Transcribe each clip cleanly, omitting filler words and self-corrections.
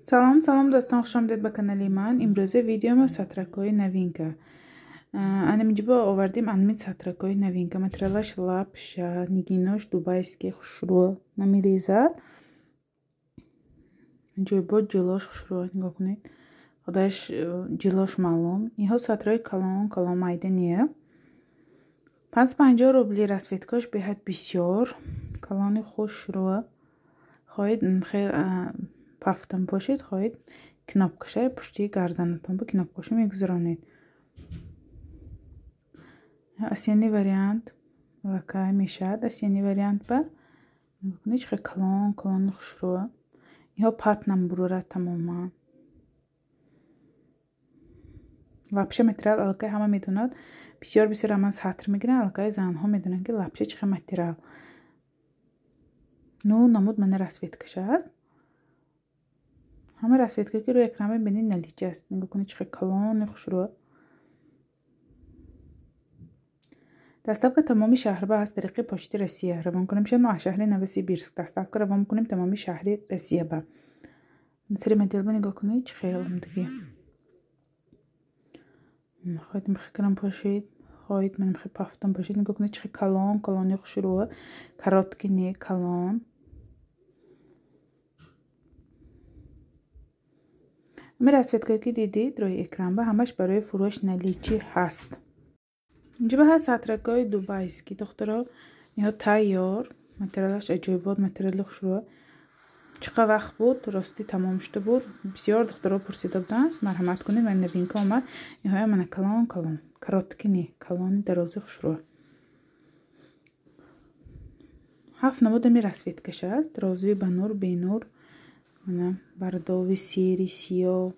Салом, салом дӯстон, хуш омадед ба канали ман. Имрӯза видеомо сатракҳои новинка. Анамиҷо овардем анмин сатракҳои новинка. Материалаш лапша, нигинош дубайский хушрӯ намерезад. Ҷойбо ҷилош хушрӯ, нигоҳ кунед. Худаш ҷилош маълум. Инҳо сатраҳои калон, калон майда не. 550 рубли расцветкаш беҳад бисёр. Калони хушрӯ. Хоҳед хел пафтан бошед, хоҳед кнопкаша пушти гарданатон ба кнопкаша мегузаронед. Осенний вариант лакай мешавад. Осенний вариант ба нигоҳ кунед, чӣ хел калон, калони хушрӯ. Инҳо пат намбурурад тамоман. Лапша материал аллакай ҳама медонад. Бисёр бисёр аман сатр мегиранд, аллакай занҳо медонанд, ки лапша чӣ хел материал. Ну, намуд мана расцветкаша аст. Ҳама расцветка ки рӯи экран мебинед наличи аст. Нигоҳ кунед чӣ хел калони хушрӯ. Доставка тамоми шаҳрба аз тариқи почти Россия равон кунем шумо аз шаҳри Новосибирск доставка равон кунем тамоми шаҳри Россия ба. Сари моделба нигоҳ кунед чӣ хел омадагӣ. Хоҳед мехикрам пошед, хоҳед ман мехи пафтам пошед. Нигоҳ кунед чӣ хел калон, калони хушрӯ, короткий не, калон. Ҳамин расцветкае ки дидед рӯи экран ба ҳамаш барои фурӯш наличи ҳаст. Инҷо ба ҳаст сатракҳои дубайский духтаро, инҳо тайёр, материалаш аҷоибот, материали хушрӯ. Чӣ қадр вақт буд, ростӣ тамом шуда буд. Бисёр духтаро пурсида буданд, марҳамат кунед, ман новинка омад. Инҳоя мана калон, калон, короткий не, калони дарози хушрӯ. 7 намуд ҳамин расцветкаш аст, розовый ба нур, бенур, мана бардови, сери, сиёҳ.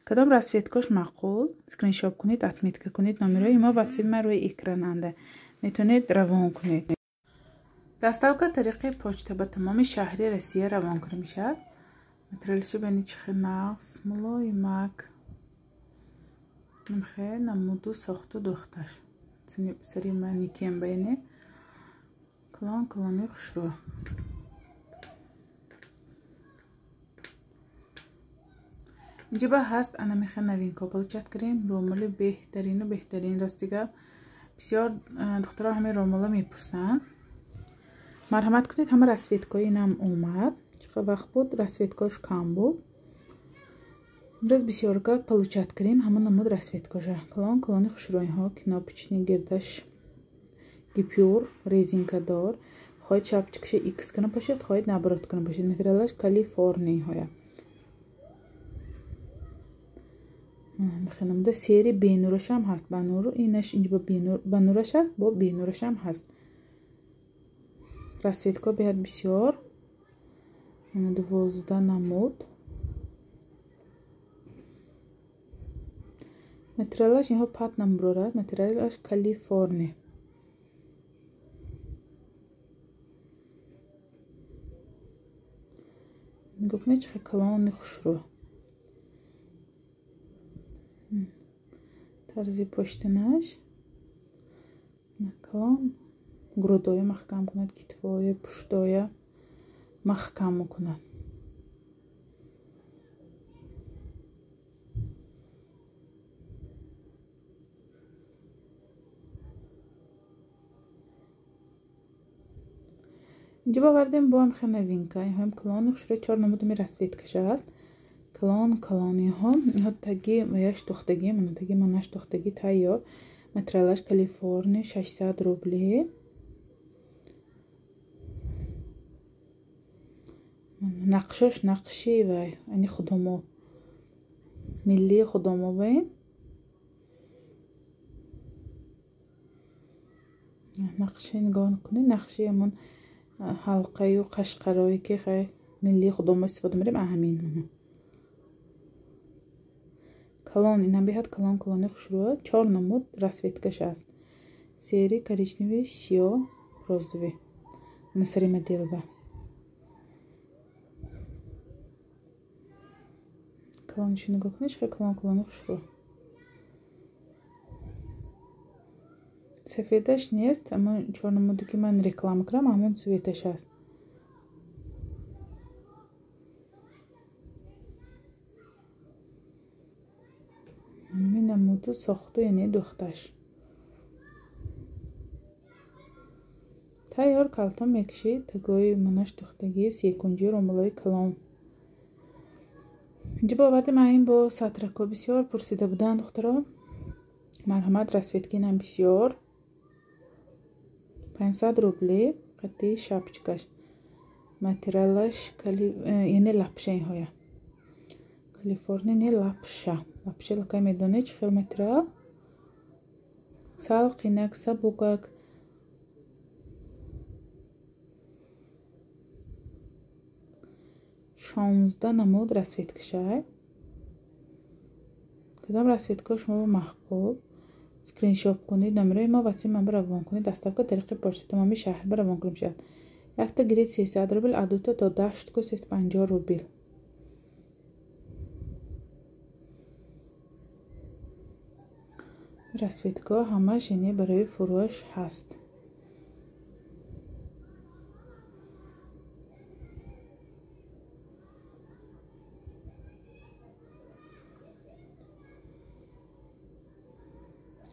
Кадом расцветкаш маъқул, скриншот кунед, отметка кунед. Номерҳои мо ватсапи ман рӯи экрананда. Метавонед равон кунед. Доставка тариқи почта ба тамоми шаҳри Россия равон карда мешавад. Материалаши бинед чӣ хел нағз, мулоимак. Хел намуду сохту духташ. Сари манекен бинед. Калон, калони хушрӯ. Инҷо ба ҳаст ана мехел новинка получат кардем. Румоли беҳтарину беҳтарин. Рости гап бисёр духтаро ҳамин румола мепурсанд. Марҳамат кунед, ҳама расцветкаи инам омад. Чӣ қадр вақт буд, расцветкааш кам буд. Имрӯз бисёрка получат кардем ҳама намуд расцветкаша. Калон, калони хушрӯиҳо, кнопочный гирдаш гипюр, резинкадор. Хоҳед шапчикаша икс кунам бошед, хоҳед наоборот кунам бошед. Материалаш калифорнияҳоя. Мехонамда сери бенурашам ҳаст. Ба нуру инаш инҷо ба нураш ҳаст, бо бенурашам ҳаст. Расцветка беҳад бисёр. 12 намуд. Материалаш инҳо пат намбурорад, материалаш Калифорния. Нигоҳ кунед чӣ хел калони хушрӯ. Тарзи поштанаш калон, грудоя маҳкам кунад, китфоя, пуштоя маҳкам мекунад. Инҷо бовардем бо ҳам хел новинка. Инҳоям калони хушрӯ, 4 намуд ҳамин расцветкаша аст. Калон, калониҳо. Инҳо таги яш тухтагӣ, мана таги манаш тухтагӣ тайёр. Материалаш Калифорния, 600 рубли. Нақшаш нақши вай, ани худомо. Миллии худомо бин. Нақши нигоҳ кунед, нақши ҳамон ҳалқаю қашқарое ки хай миллии худомо истифода мебарем, ҳамин мана. Калон, инам беҳад калон, калони хушрӯ. 4 намуд расцветкаш аст. Сери, коричневый, сиёҳ, розовый. Ана сари моделба. Калонашо нигоҳ кунед, чӣ хел калон, калони хушрӯ. Сафедаш нест, аммо 4 намуде ки ман реклама кардам, ҳамон цветаш аст. Намуду сохту яъне духташ. Тайёр калтон мекушид, тагои манаш духтагӣ секунҷи ромалои калон. Инҷа бо оварди ман ин бо сатрако бисёр пурсида буданд духтаро. Марҳамат, расветкинам бисёр. 500 рубли қати шапчикаш. Материалаш яъне лапша инҳоя. Калифорния не лапша. Лапша лакай медонед чӣ хел материал? Салқинак, сабукак. 16 намуд расветкашай. Кадом расветка шумо маъқул? Скриншот кунед, номерои мо ватсап ман равон кунед, доставка тариқи почта тамоми шаҳр ба равон кунем шавад. Якта гиред 300 рубл, а дута то 10 штука 350 рубл. Расветка ҳамаш яъне барои фурӯш ҳаст.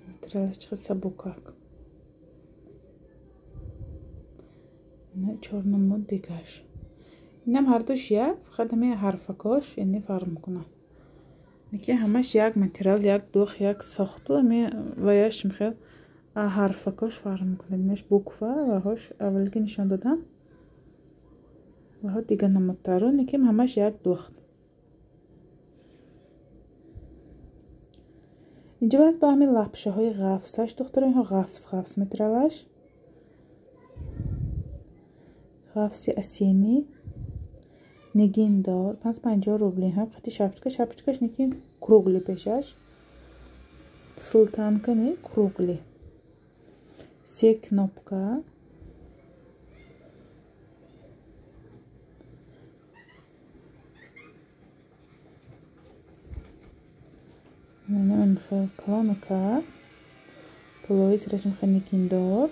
Материалаш чӣ хел сабукак. Чор намуд дигаш. Инам ҳардуш як, фақат ҳамин ҳарфакош яъне фарқ мекунад. Лекин ҳамаш як материал, як дух, як сохту, ҳамин ваяш михел ҳарфакош фарқ мекунад. Инаш буква ваҳош аввалги нишон додам. Ваҳо дига намудтару, лекин ҳамаш як дух. Инҷа баъд ба ҳамин лапшаҳои ғафсаш духтаро, инҳо ғафс ғафс материалаш. Ғафси асени нигиндор 550 рубли ҳам қати шапчка, шапчкаш никин кругли пешаш. Султанка не кругли. Се кнопка. Ман хел калонка. Пулои сараш мехел нигиндор.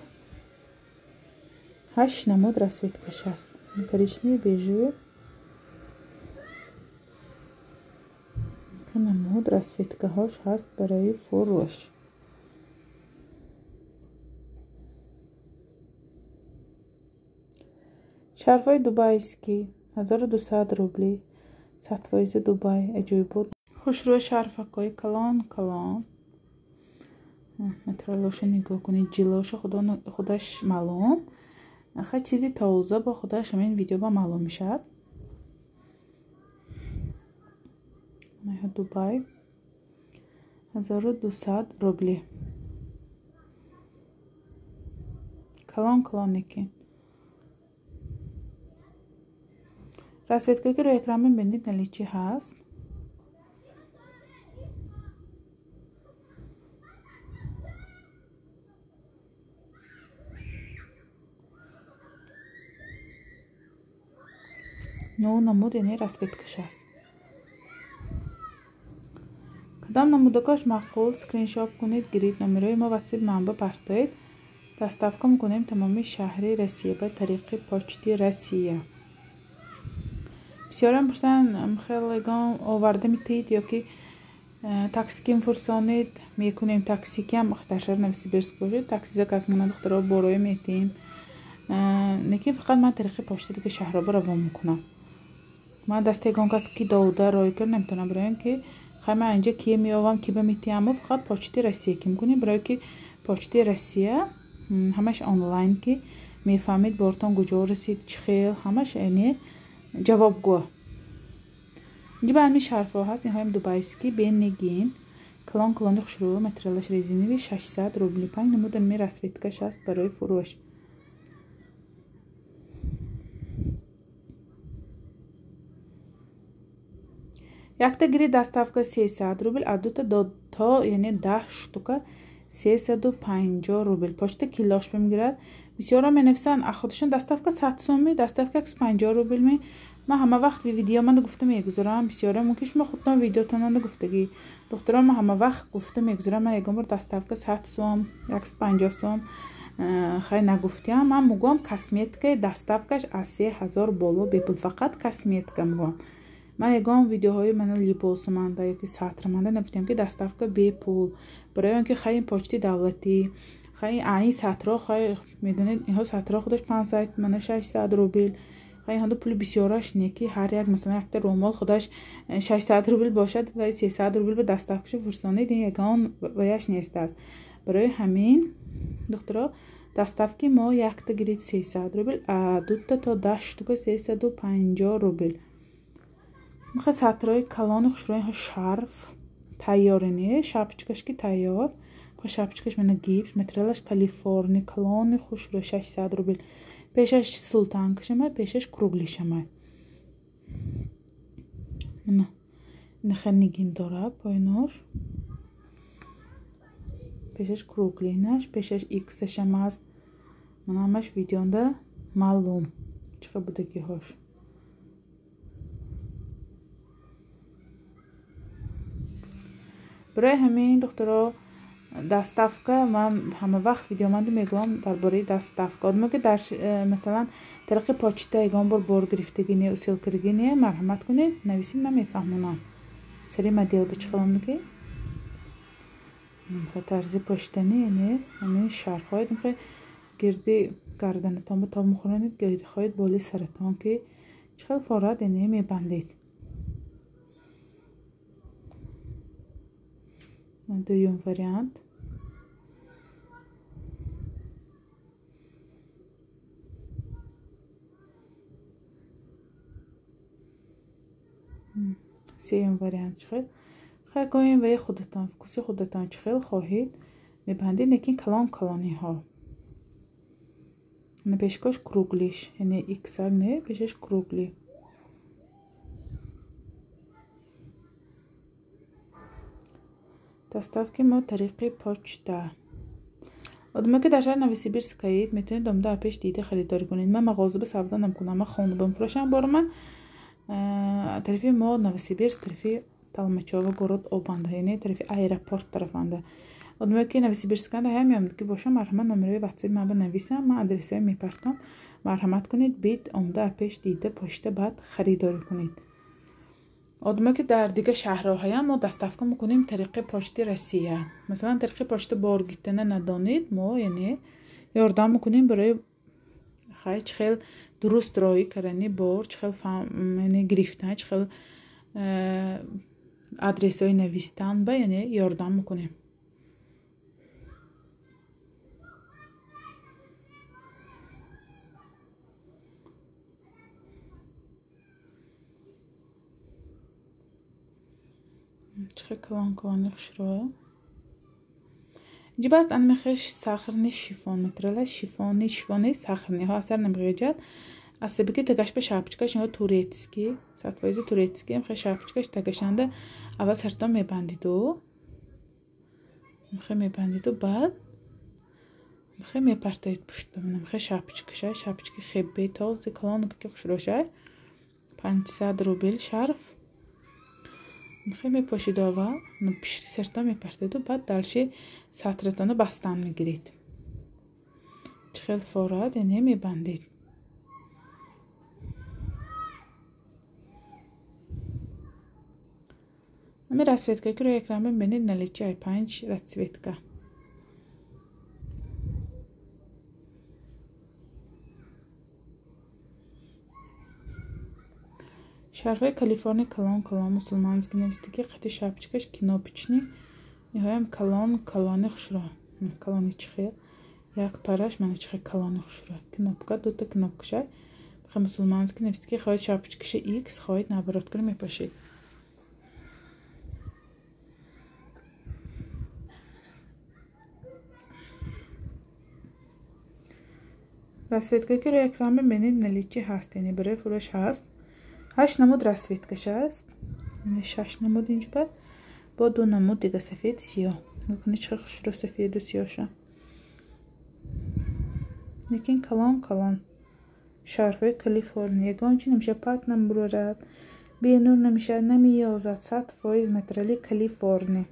8 намуд расветкаш ҳаст. Коричневый, бежевый. Намуд расветкаҳош ҳаст барои фурӯш. Шарфҳои дубайский 1200 рубли. 100% Дубай. Аҷоибот. Хушрӯи шарфакҳои калон калон. Материалоша нигоҳ кунед, ҷилоша худаш маълум. Ахай чизи тоза бо худаш ҳамин видео ба маълум мешавад. Дубай 1200 рубли. Калон калон неки. Расветка ки рӯи экран мебинед наличи ҳаст. Ну намуд яъне расветкаш аст. Кадом намудакош маъқул, скриншот кунед, гиред номерои мо ватсап манба партоед. Доставка мекунем тамоми шаҳри Россия ба тариқи почти Россия. Бисёрам пурсанд, хел ягон оварда метиҳед ё ки такси мефурсонед, мекунем такси киам дар шаҳри Новосибирск бошед, такси заказ мекунанд, духтаро бороя метиҳем. Лекин фақат ман тариқи почта дига шаҳрҳоро равон мекунам. Ман дасти ягон кас ки дода рой кард наметавонам, барои он ки хай ман инҷа кие меёвам, ки ба метиҳам, фақат почти Россия ки мекунем, барои ки почти Россия ҳамаш онлайн ки мефаҳмед бортон куҷо расид, чӣ хел, ҳамаш яъне ҷавобгӯ. Инҷа ба ҳамин шарфҳо ҳаст, инҳоям дубайский, бенегин, калон калони хушрӯ, материалаш резиновый, 600 рубли. 5 намуд ҳамин расветкаш ҳаст барои фурӯш. Якта гири доставка 300 рубл, а дута то яъне 10 штука 350 рубл. Почта килош мегирад. Бисёрам менависанд, а худашон доставка 100 сомӣ, доставка 150 рубл ми. Ман ҳама вақт видео мана гуфта мегузарам. Бисёрам мумкин шумо худтон видеотонанда гуфтагӣ. Духтарон, ман ҳама вақт гуфта мегузарам, ман ягон бор доставка 100 сом, 150 сом хай нагуфтиам. Ман мегӯям косметикаи доставкаш аз 3000 боло бепул, фақат косметика мегӯям. Ман ягон видеоҳои мана либосманда ёки сатрманда нагуфтем, ки доставка бепул. Барои он ки хай ин почти давлатӣ, хай ин сатро, хай медонед, инҳо сатро худаш 500, мана 600 рубл. Хай инҳо пули бисёраш не, ки ҳар як масалан якта румол худаш 600 рубл бошад ва 300 рубл ба доставкаша фурсонед, ин ягон ваяш нест аст. Барои ҳамин духтаро доставки мо якта гирид 300 рубл, а дута то 10 штука 350 рубл. Миха сатрои калони хушрӯи шарф тайёре не, шапочкаш ки тайёр. Миха шапочкаш мана гипс, материалаш Калифорни, калони хушрӯ 600 рубл. Пешаш султанкашама, пешаш круглишама. Мана инаха нигин дорад поинош. Пешаш круглинаш, пешаш иксашам аст. Мана ҳамаш видеонда маълум чӣ қадр будагиҳош. Барои ҳамин духтаро доставка ман ҳама вақт видеоманда мегӯям дар бораи доставка. Одамо ки дар масалан тариқи почта ягон бор бор гирифтагӣ не, усил кардагӣ не, марҳамат кунед, нависед, ман мефаҳмонам. Сари модел ба чӣ хеломдаги? Тарзи почтани, яъне ҳамин шарфҳоед мехоҳед гирди гарданатон ба тоб мехӯронед, гирди хоҳед боли саратон ки чӣ хел форад, яъне мебандед. Дуюм вариант. Сеюм вариант чӣ хел? Хай кунем ваи худатон, вкуси худатон чӣ хел хоҳед мебандед, лекин калон калониҳо. Пешкош круглиш, яъне иксар не, пешаш кругли. Доставки мо тариқи почта. Одамо ки дар шаҳри Новосибирскаед, метавонед омада пеш дида харидорӣ кунед. Ман мағоза ба савдо намкунам, ман хона бамфурӯшам борама. Тарафи мо Новосибирск, тарафи Толмачёво город обанда, яъне тарафи аэропорт тарафанда. Одамо ки Новосибирсканда ҳам меомад ки бошам, марҳамат номерои ватсап ман банависам, ман адресҳои мепартом. Марҳамат кунед, бид омада пеш дида почта баъд харидорӣ кунед. Одамо ки дар дигар шаҳрҳоям мо доставка мекунем тариқи почти Россия. Масалан тариқи почта бор гирифтана надонед, мо яъне ёрдам мекунем барои хай чӣ хел дуруст роӣ кардани бор, чӣ хел яъне гирифтан, чӣ хел адресҳои навистан ба яъне ёрдам мекунем. Чӣ хел калон калони хушрӯ. Инҷа баъд анмехеш сахарни шифон материала, шифони, шифони сахарниҳо асар намеғеҷад. Асаби ки тагаш ба шапочкаш инҳо турецкий, 100% турецкий, мехе шапочкаш тагашанда аввал сартон мебандиду. Мехе мебандиду, баъд мехе мепартоед пушт ба мана мехе шапочкаша, шапочки хебе този калон ки хушрӯшай. 500 рубл шарф. Мехе мепошиду аввал, пишти сартон мепартеду, баъд дальше сатратонро бастан мегиред. Чӣ хел форад, яъне мебандед. Ҳамин расцветка ки рӯи экран мебинед, наличие 5 расцветка. Шарфҳои Калифорни калон калон мусулманский навистагӣ, қати шапочкаш кнопочный, ниҳоям калон калони хушрӯ. Калони чӣ хел? Як параш мана чӣ хел калони хушрӯ. Кнопка, дута кнопкаша. Мехоҳед мусулманский навистагӣ, хоҳед шапочкаша X, хоҳед наоборот кара мепошед. Расцветка ки рӯи экран мебинед, наличие ҳаст, яъне барои фурӯш ҳаст. 8 намуд расцветкаш аст, яъне 6 намуд инҷо бад, бо 2 намуд дига сафед сиёҳ. Нигоҳ чӣ хушрӯ сафеду сиёҳша. Лекин калон калон шарфҳои Калифорния, ягон чи намешавад, пат намебурад, бенур намешавад, намеёзад, 100% материали Калифорния.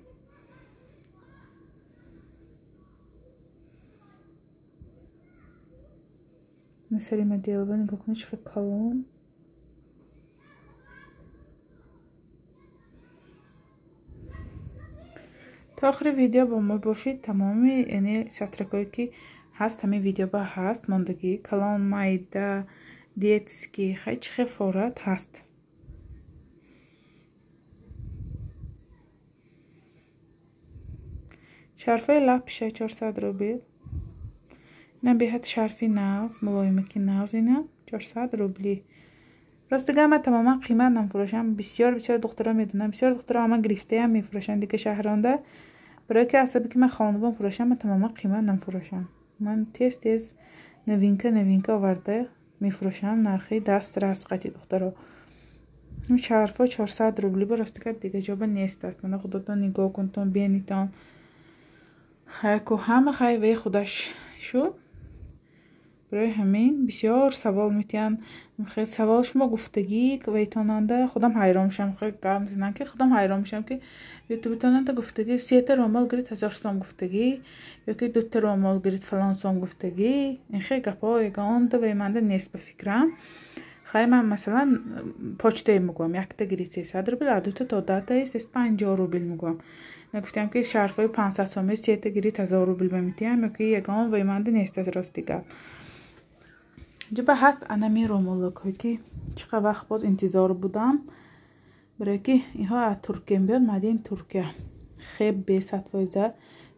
Сари моделба нигоҳ кунед чӣ хел калон. То охири видео бо мо бошед. Тамоми яъне сатракҳое ки ҳаст ҳамин видео ба ҳаст мондагӣ, калон, майда, детский, хай чӣ хел форат ҳаст. Шарфаи лапша 400 рубл. Ина беҳад шарфи нағз, мулоимаки нағз, ина 400 рубли. Ростига ман тамоман қимат намфурӯшам. Бисёр бисёр духтаро медонам, бисёр духтаро ҳама гирифтаям мефурӯшанд дига шаҳронда. Барои ки асаби ки ман хонубон фурӯшам, ман тамоман қимат намфурӯшам. Ман тез тез новинка новинка оварда мефурӯшам, нархи дастрас қати духтаро. Ин шарфо 400 рубли ба ростига дига ҷоба нест аст. Мана худотон нигоҳ кунтон, бенитон. Хайку ҳама хай ве худаш шуд. Барои ҳамин бисёр савол метиҳанд. Хел савол шумо гуфтагӣ вайтонанда худам ҳайрон мешавам. Хел гап мезанам ки худам ҳайрон мешавам ки ютубитонанда гуфтагӣ сета ромол гирид 1000 сом гуфтагӣ ёки дута ромол гирид фалон сом гуфтагӣ. Ин хел гапҳо ягонта вайманда нест ба фикрам. Хай ман масалан почтае мегӯям, якта гирид 300 рубл, а дута то датаи 350 рубл мегӯям. Нагуфтам ки шарфҳои 500 сомӣ сета гирид 1000 рубл бамитиҳам ёки ягон вайманда нест аз рости гап. Ҷиба ҳаст анами ромолакҳое ки чӣ қадр вақт боз интизор будам, барое ки инҳо аз Туркия меояд, мадин Туркия. Хеб бе 100%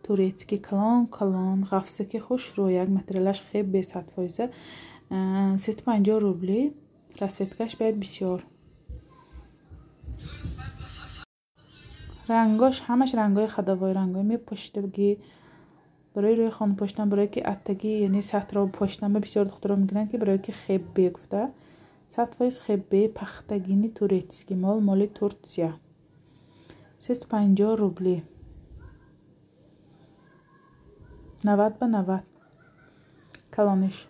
турецкий, калон калон, ғафсаки хушрӯ, як материалаш хеб бе 100%, 350 рубли, расцветкаш бояд бисёр. Рангош ҳамаш рангои хадавой, рангои мепӯшидаги барои рӯи хона пӯшидан, барое ки аттагӣ яъне сатро пӯшидан ба бисёр духтаро мегиранд ки барое ки хеббе гуфта 100% хеббе пахтагини турецкий, мол моли Турция. 350 рубли. 90 ба 90 калониш.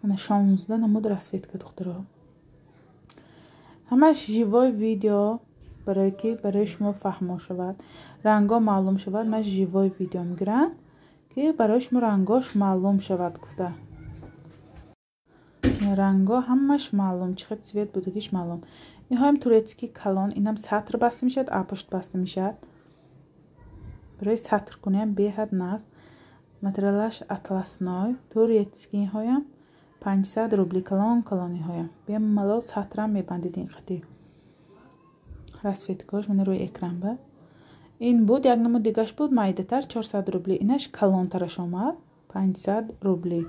Мана 16 намуд расцветка духтаро. Ҳамаш живой видео барое ки барои шумо фаҳмо шавад, ранго маълум шавад. Ман живой видео мегирам ки барои шумо рангош маълум шавад гуфта. Ранго ҳамаш маълум, чӣ хел цвет будагиш маълум. Инҳоям турецкий калон, инам сатр баста мешавад, апушт баста мешавад. Барои сатр куниам беҳад нағз. Материалаш атласной, турецкий инҳоям 500 рубли, калон калониҳоям. Бемалол сатрам мебандид ин қати. Расцветкаҳош мана рӯи экран ба. Ин буд, як намуд дигаш буд, майдатар 400 рубли. Инаш калонтараш омад 500 рубли.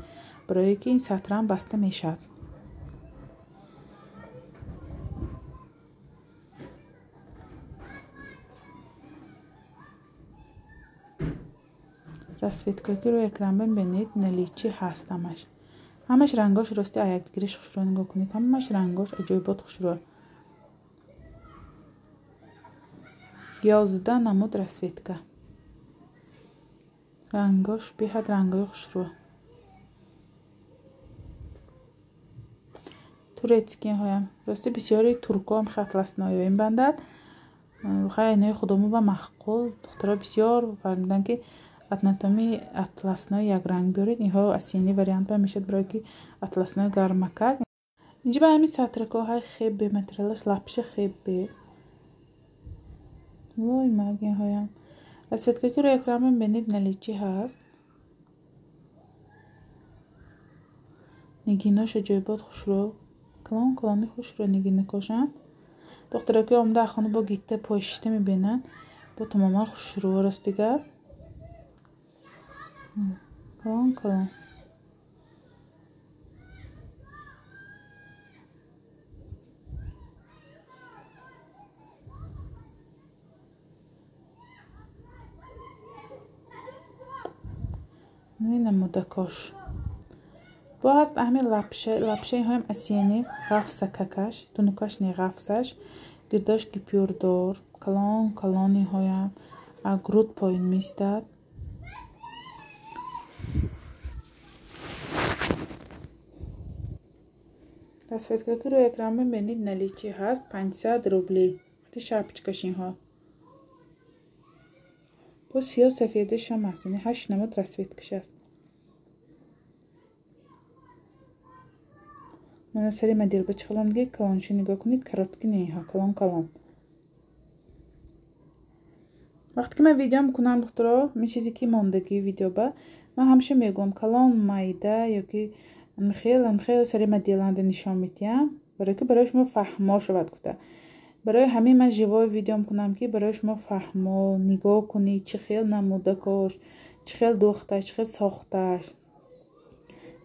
Барое ки ин сатрам баста мешавад. Расцветкаҳое ки рӯи экран бинед, наличи ҳаст ҳамаш. Ҳамаш рангош рости аякдигириш хушрӯ нигоҳ кунед. Ҳамаш рангош аҷоибот хушрӯ. 11 намуд расцветка. Рангош беҳад рангои хушрӯ. Турецкийҳоям. Рости бисёри туркҳоам атласноёим бандад. Хай инои худомо ба маъқул. Духтаро бисёр фармуданд ки атнатоми атласной якранг биёред. Инҳо осенний вариант ба мешавад, барое ки атласной гармакак. Инҷа ба ҳамин сатракҳо ҳай хебе материалаш лапши хебе. Мулоимак инҳоям. Расцветкае ки рӯи экран мебинед наличи ҳаст. Нигинош аҷоибот хушрӯ, калон калони хушрӯ нигинакошанд. Духтаро ки омада аз хона бо гитта пошита мебинанд, бо тамоман хушрӯ ростига. Калон калон. Намудакош. Бо ҳаст ҳамин лапша, лапшаи ҳоям асиени ғафсакакаш, тунукаш не ғафсаш, гирдош гипюрдор, калон калони ҳоям, агруд поин меистад. Расцветка ки рӯи экран мебинед наличи ҳаст 500 рубли. Хати шапочкаш инҳо. Боз сиёҳ сафедаш ҳам ҳаст, яъне 8 намуд расцветкаш аст. Мана сари модел ба чӣ калонши нигоҳ кунед, коротки неҳа, калон калон. Вақте ки ман видео мекунам, духтаро, ин чизе ки мондагӣ видео ба, ман ҳамеша мегӯям калон, майда ёки хел сари моделанда нишон медиҳам, барои ки барои шумо фаҳмо шавад гуфта. Барои ҳамин ман живой видео мекунам, ки барои шумо фаҳмо, нигоҳ кунед, чӣ хел намудакош, чӣ хел дӯхташ, чӣ хел сохташ.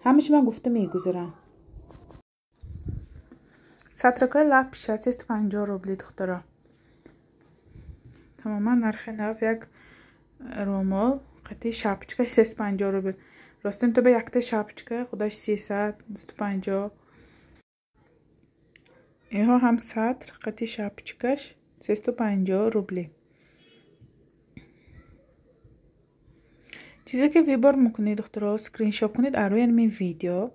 Ҳамаша ман гуфта мегузарам. Сатракҳои лапша 350 рубли, духтаро. Тамоман нархи нағз, як румол қати шапочка 350 рубл. Ростим то ба якта шапочка худаш 300, 250. Инҳо ҳам сатр қати шапочкаш 350 рубли. Чизе ки выбор мекунед, духтаро, скриншот кунед аз рӯи ҳамин видео,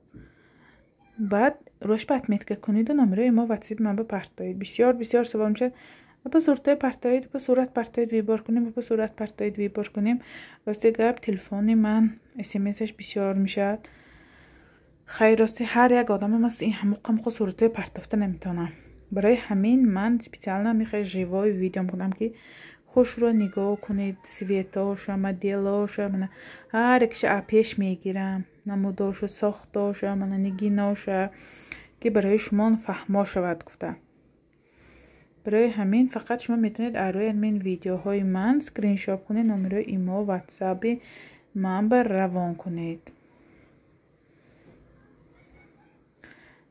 баъд рӯяш ба отметка кунеду номерои мо ватсап ман ба партоед. Бисёр бисёр савол мешавад: ба суратҳои партоед, ба сурат партоед, выбор кунем, ба сурат партоед, выбор кунем. Рости гап, телефони ман смсаш бисёр мешавад. Хайр, рости ҳар як одама ман ин ҳамоқа суратҳои партофта наметавонам. Барои ҳамин ман специально мехоҳам живой видео мекунам, ки хушро нигоҳ кунед, цветоша, моделоша, мана ҳар якиша пеш мегирам, намудоша, сохтоша, мана нигиноша, ки барои шумо фаҳмо шавад гуфта. Барои ҳамин фақат шумо метавонед аз рӯи ҳамин видеоҳои ман скриншот кунед, номерои имо, ватсапи ман ба равон кунед.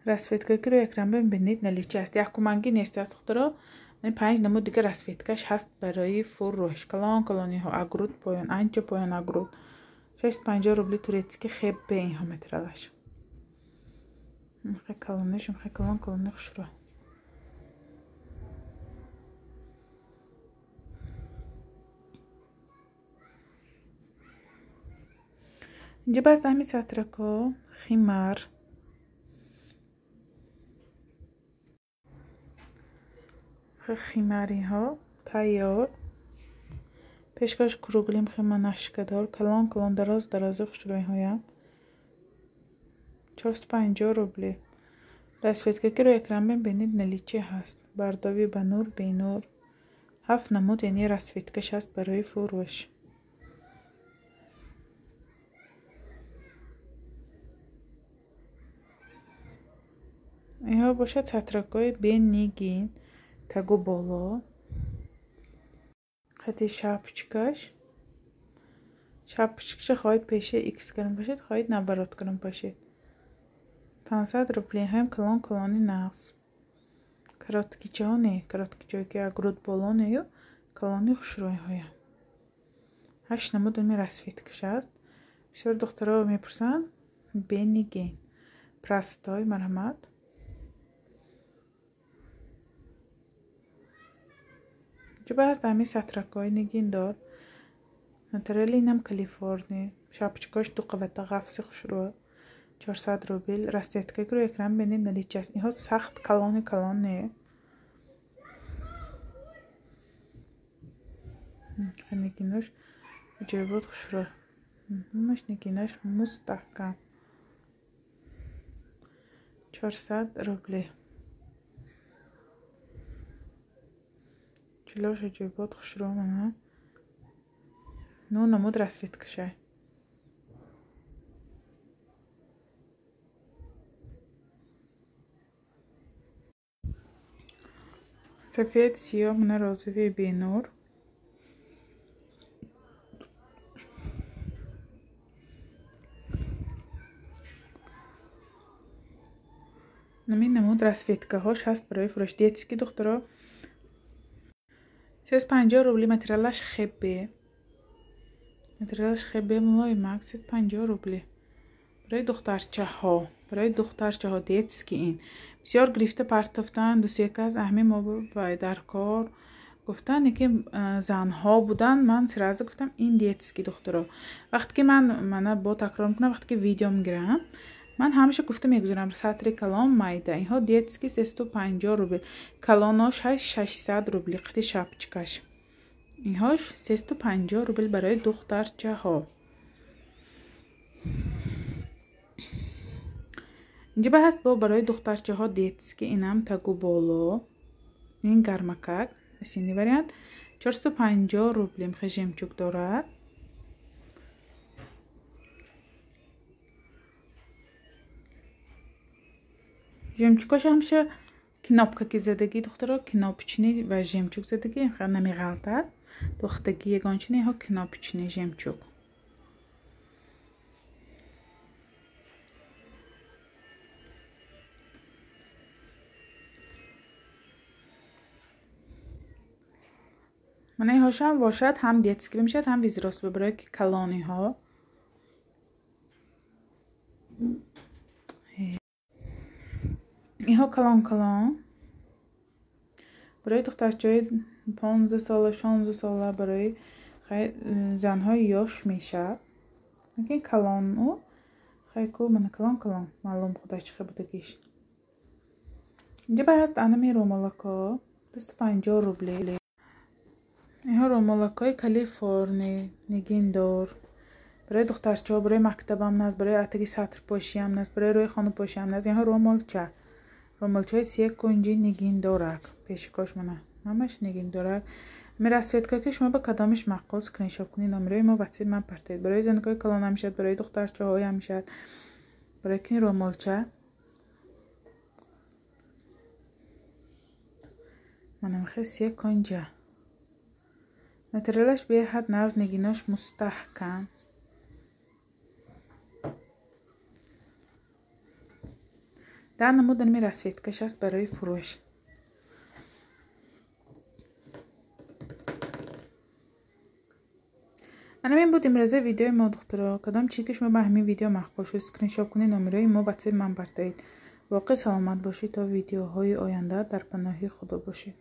Расцветкае ки рӯи экран бибинед, наличие аст. Якуманги нест аст, духтаро. 5 намуд дигар расцветкаш ҳаст барои фурӯш. Калон калониҳо, агруд поён, анча поён агруд. 650 рубли турецкий хебе инҳо материалаш. Мхе калониш, мхе калон калони хушро. Инҷа баъз ҳами сатрако, химар. Химариҳо тайёр. Пешкаш круглим хима нашкадор, калон калон дароз дарози хушрӯйҳоям. 450 рубли. Расцветка ки рӯи экран бибинед, наличие ҳаст. Бардови ба нур, бенур. 7 намуд, яъне расцветкаш ҳаст барои фурӯш. Инҳо бошад сатракҳои бенигин, тагу боло, қати шапочкаш. Шапочкаша хоҳед пеша икс кардам бошед, хоҳед наоборот кардам бошед. 500 рубли ҳам калон калони нағз. Короткичаҳо не, короткичаҳое ки агруд боло нею, калони хушрӯйҳоям. 8 намуд ами расцветкаш аст. Бисёр духтаро мепурсанд, бенигин. Простой, марҳамат. Ҷоба ҳаст ҳами сатракҳои нигиндор. Материали инам Калифорния. Шапочкааш ду қабата ғафси хушрӯ. 400 рубл. Расцветка ки рӯи экран бинед, наличие аст. Инҳо сахт калони калон не. Нигинош ҷойбод хушрӯ. Ҳамаш нигинаш мустаҳкам. 400 рубли. Чилош аҷоибот хушрӯ мана. Ну намуд расцветкашай. Сафед, сиёҳ, мана розовый бенур. Намин намуд расцветкаҳош ҳаст барои фурӯш. Детский, духтаро, 350 рубли. Материалаш хебе. Материалаш хебе мулоимак, 350 рубли. Барои духтарчаҳо, барои духтарчаҳо детский ин. Бисёр гирифта партофтан, ду се кас аҳми мо дар кор гуфтан, ки занҳо будан, ман сразу гуфтам ин детский, духтаро. Вақте ки ман мана бо такрор мекунам, вақте ки видео мегирам, ман ҳамеша гуфта мегузарам сатри калон майда. Инҳо детский 350 рубл. Калонош 600 рубли қити шапочкаш. Инҳош 350 рубл барои духтарчаҳо. Инҷа ба ҳаст бо барои духтарчаҳо детский, инам тагу боло. Ин гармакак, осенний вариант. 450 рубли мхе жемчуг дорад. Жемчугаш ҳамеша кнопка ки задагӣ духтаро, кнопочный ва жемчуг задагӣ, намеғалтад. Духтагӣ ягончине ҳо кнопочный жемчуг. Мана инҳошам бошад ҳам детский мешавад, ҳам взрослый барои калониҳо. Инҳо калон калон барои духтарчаҳои 15 сола, 16 сола, барои занҳои ёш мешавад. Лекин калону хайку мана калон калон маълум худаш чӣ хел будагиш. Инҷа ба ҳаст анами румолако 250 рубли. Инҳо румолакҳои Калифорни нигиндор. Барои духтарчаҳо, барои мактабам наст, барои атаги сатрпошиам наст, барои рӯи хонапошиам наст. Инҳо румолча. Румолчаҳои се кунҷи нигиндорак. Пешикош мана ҳамаш нигиндорак. Ами расцветка ки шумо ба кадомиш маъқул скриншот кунед, номерои мо ватсап ман партоед. Барои занакҳои калонам мешавад, барои духтарчаҳоям мешавад. Барои ки румолча. Мана мехе се кунҷа. Материалаш беҳад наз, нигинош мустаҳкам. Дар намуд ами расцветкаш аст барои фурӯш. Анамин буд имрӯза видеои мо духтаро. Кадом чиз ки шумо ба ҳамин видео маъқул шуд, скриншот кунед, номерои мо ватсап ман партоед. Воқеъ саломат бошед то видеоҳои оянда, дар паноҳи Худо бошед.